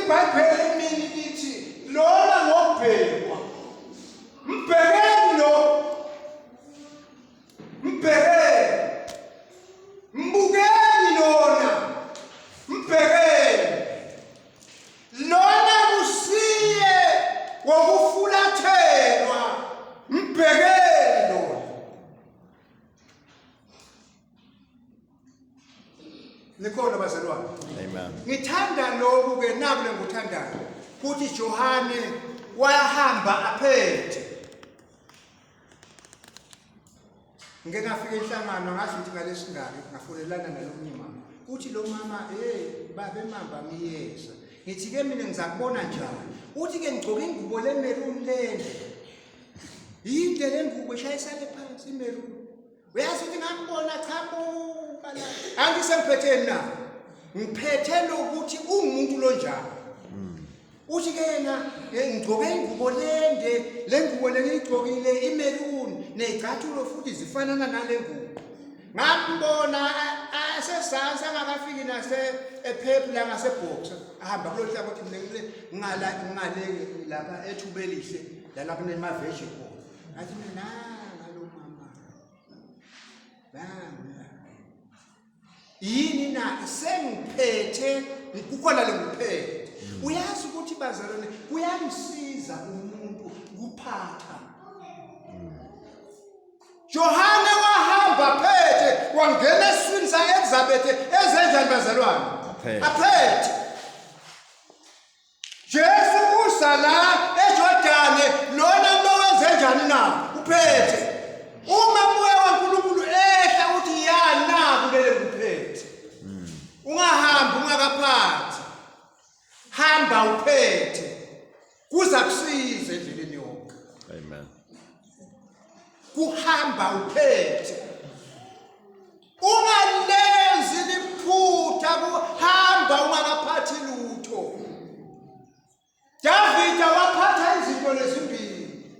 iBhayibheli emini lithi lona ngobhekwa. Mbhekeni lo. Mbhekeni. Mbukeni lona. Mbhekeni. Lona kusiye wokufulathelwa. Mbhekeni lona. Nikhona bazalwane. Amen. Ngithanda lokhu ke naku lengikuthandayo. Kuthi Johane wahamba aphethe. Ngike ngafika enhlangano ngazi ukuthi ngalesingaki ngafonelana nalomunye mama. Uthi lo mama hey babe mamba ngiyeza. Ngithi ke mina ngizakubona njani? Uthi ke ngigcoka ingubo le maroon lende. Yinde le ngubo ishayisane phansi imaroon. Uyazi ukuthi ngambona chamuka la. Angisemphetheni na? Ngiphethe lokuthi ungumuntu lonjani. Uthi ke yena eh, ngigcoke ingubo lende, le ngubo le ngiyigcokile imeruni nezicathulo futhi zifanana nale ngubo. Ngambona asesazansi angakafiki nase ephephu la ngaseboxer ahamba kulolu hlangothi mina ngile ngala ngale lapha ethubelihle la lapha kunemaveji khona. Ngathi mina nanga lo mama. Nanga. Yini na sengiphethe kukhona lengiphethe. Uyazi ukuthi bazalwane kuyamsiza umuntu kuphatha. Johane wahamba phethe wangena esiswini sa-Elizabeth ezenjani bazalwane? Aphethe. Jesu usa la eJordane lona lo wenze njani na uphethe uma moya waNkulunkulu ehla uthi ya naku lele kuphethe ungahambi ungakaphathi hamba uphethe kuza kusiza endleleni yonke Amen. Kuhamba uphethe ungalenzi liphutha kuhamba ungakaphathi lutho Davida waphatha izinto lezimbili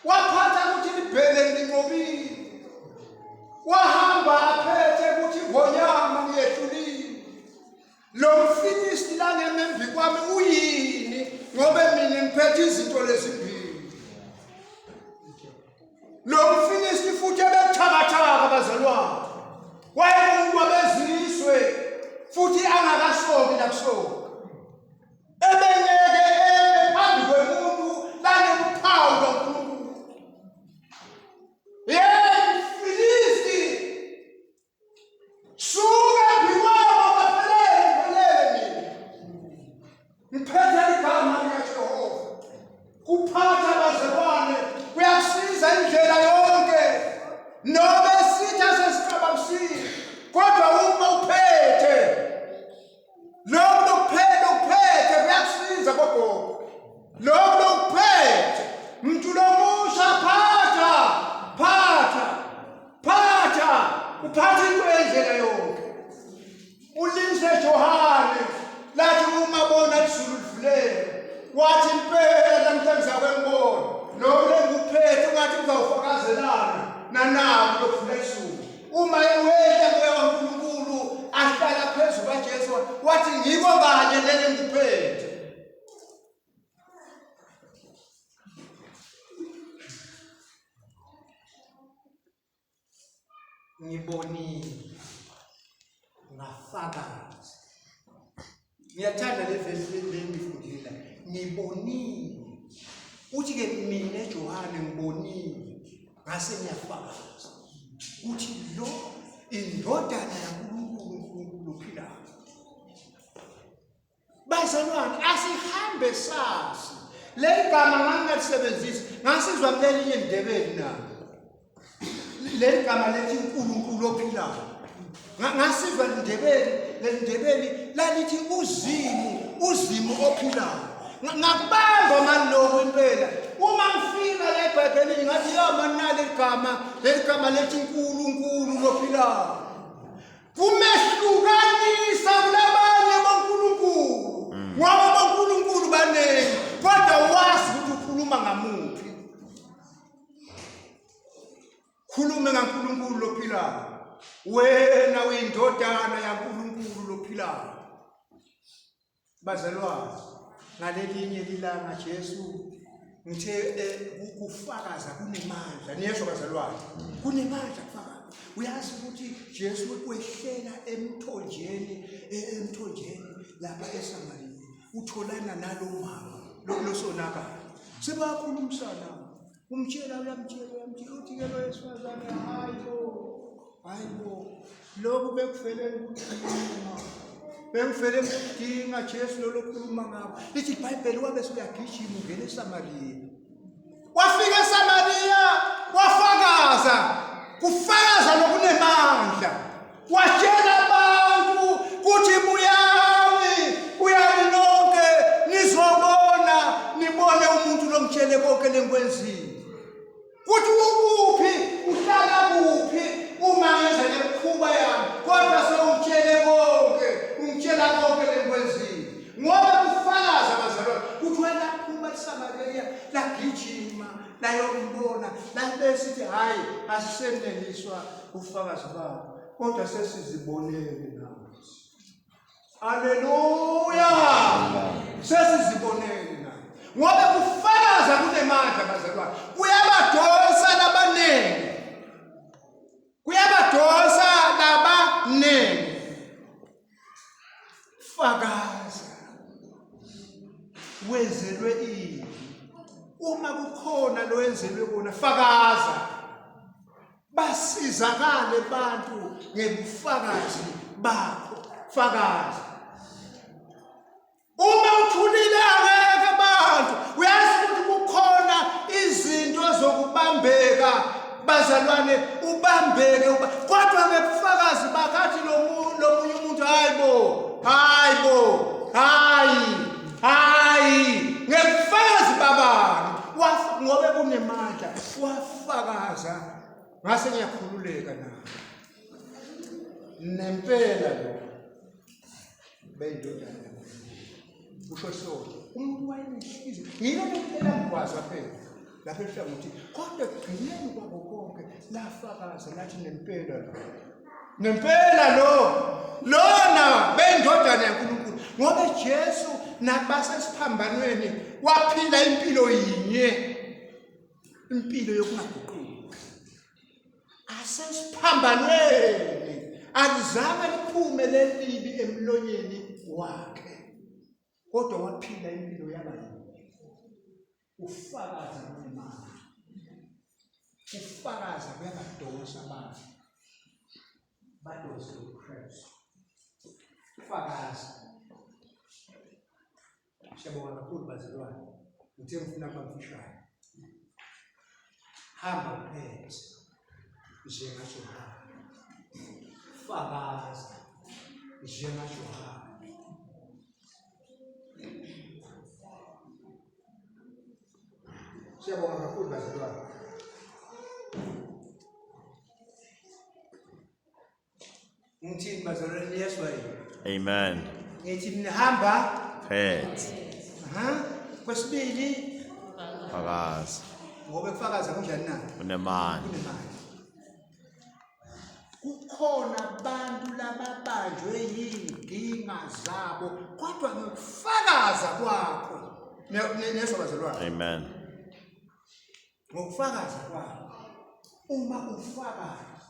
waphatha ukuthi libhele linqobile wahamba aphethe ukuthi ingonyama ngiyehlulile lo mfilisti langemembi kwami uyini ngobe mina ngiphethe izinto lezimbili Lo mFilisti futhi ebebuthakathaka bazalwane. Wayengumuntu wabezizwe futhi angakasoki nakusoka. Ebengeke eme phambi kwemuntu lanokuphawu lwaNkulunkulu. Yebo, mFilisti Suka phikwabo baphelele ngiphelele mina. Ngiphethe igama likaJehova. Kuphatha abazalwane kuyakusiza indlela yonke. Noma esitha sesiqababusile kodwa uma uphethe lokhu lokuphethe uphethe kuyakusiza bogogo. Lokhu lokuphethe mntu lomusha phatha phatha Phatha, uphatha into yendlela yonke. Ulise Johane lathi uma bona izulu livuleka wathi impela namhlanje ngizakwembona lo lengikuphethe ungathi ngizawufakazelana nanaku lokuvula izulu uma ewehla moya waNkulunkulu ahlala phezu kwaJesu wathi ngiko kanye leli ngikuphethe Ngibonile ngafakaza. Ngiyathanda le vesi le ngifundile. Ngibonile. Uthi ke mina Johane ngibonile ngase ngiyafakaza. Uthi lo indodana yaNkulunkulu uNkulunkulu ophilayo. Bazalwane asihambe sazi. Leli gama ngangingalisebenzisi ngasizwa kulelinye ndebeli na. Leli gama lethi uNkulunkulu ophilayo. Ngasizwa ndebeli leli lalithi uzimu uzimu ophilayo. Ngakubamba mani lokho impela. Uma ngifika la eBhayibhelini ngathi ya mani nali gama leli gama lethi uNkulunkulu lophilayo. Kumehlukanisa kulabanye boNkulunkulu. Mm. Ngoba boNkulunkulu baningi kodwa wazi ukuthi ukhuluma ngamuphi. Khulume ngaNkulunkulu lophilayo. Wena uyindodana yaNkulunkulu lophilayo. Bazalwane, ngalelinye lilanga Jesu ngithe eh, kufakaza kunemandla. Niyesho bazalwane, kunemandla kufakaza. Uyazi ukuthi Jesu wehlela emthonjeni eh, emthonjeni lapha eSamariya. Utholana nalomama losonakala. Sebakhulumisana. Umtshela uyamtshela uyamtshela uthi ke lo wesifazane hayi bo hayi bo lokhu bekuvele ngikudinga bengivele ngikudinga Jesu lo lokhuluma ngabo lithi iBhayibheli wabe suyagijima ungena eSamariya wafika eSamariya wafakaza kufakaza lokunemandla watshela abantu kuthi buyani buyani nonke nizobona nibone umuntu longitshele konke lengikwenzile kuthi ukuphi uhlala kuphi uma ngenza le mkhuba yami kodwa sewungitshele konke ungitshela konke lengikwenzile ngoba kufakaza bazalwane kuthi wena phuma eSamariya lagijima layombona labesithi hhayi asiseneliswa ubufakazi babo kodwa sesizibonele nathi haleluya sesizibonele nathi ngoba kufakaza kunemandla bazalwane kuyabadonsa labaningi kuyabadonsa labaningi fakaza wenzelwe ini uma kukhona lowenzelwe kona fakaza basizakale abantu ngebufakazi bakho fakaza Uma uthulile angeke abantu uyazi ukuthi kukhona izinto zokubambeka bazalwane ubambeke uba kodwa ngebufakazi bakathi lomunye umuntu hayi bo hayi bo hayi hayi ngebufakazi babani ngobe kunemandla wafakaza ngase ngiyakhululeka na nempela lo beyindodana yaNkulunkulu kusho sona umuntu wayenehliziyo ngilo elamgwaza phela lapha ehlangothini kodwa ekugcineni kwabo konke lafakaza lathi nempela lo nempela lo lona beyindodana yaNkulunkulu ngoba Jesu nabasesiphambanweni waphila impilo yinye impilo yokungaguquki asesiphambanweni alizange liphume lelibi emlonyeni wakhe kodwa waphila impilo yaba yinye ufakaza kunemali ufakaza kuyabadonsa abantu badonse uKristu ufakaza Siyabonga kakhulu bazalwane. Ngithe ngifuna kuba mfishane. Hamba uphethe njengaJohane. Fakaza njengaJohane. Siyabonga kakhulu bazalwane. Ngithini bazalwane niyezwa yini? Amen. Ngithi nihamba Phethe. Aha. Kwesibili Fakaza. Ngoba kufakaza kunjani na? Kunemandla. Kunemandla. Kukhona abantu lababanjwe yinkinga zabo kodwa ngokufakaza kwakho nezwa bazalwane. Amen. Ngokufakaza kwakho uma ufakaza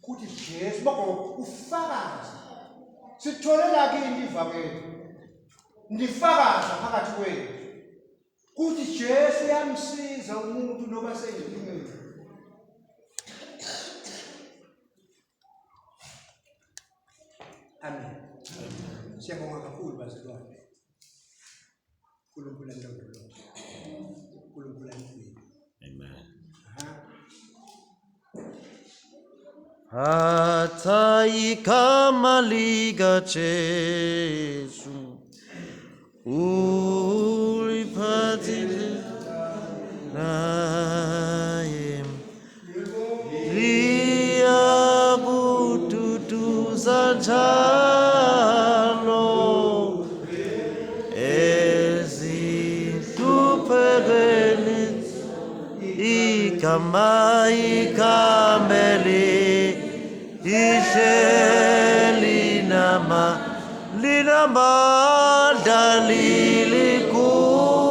kuthi Jesu boko ufakaza sithole la kini ivangeli nifakaza phakathi kwenu kuthi Jesu yamsiza umuntu noba seyinkingeni Amen. Siyabonga kakhulu bazalwane. uNkulunkulu anilondoloze. uNkulunkulu anigcine. Amen. Aha. Phatha igama likaJesu uliphathile naye liyakududuza njalo ezinhluphekweni igama ikameli ihleli nama Linamandla liligugu.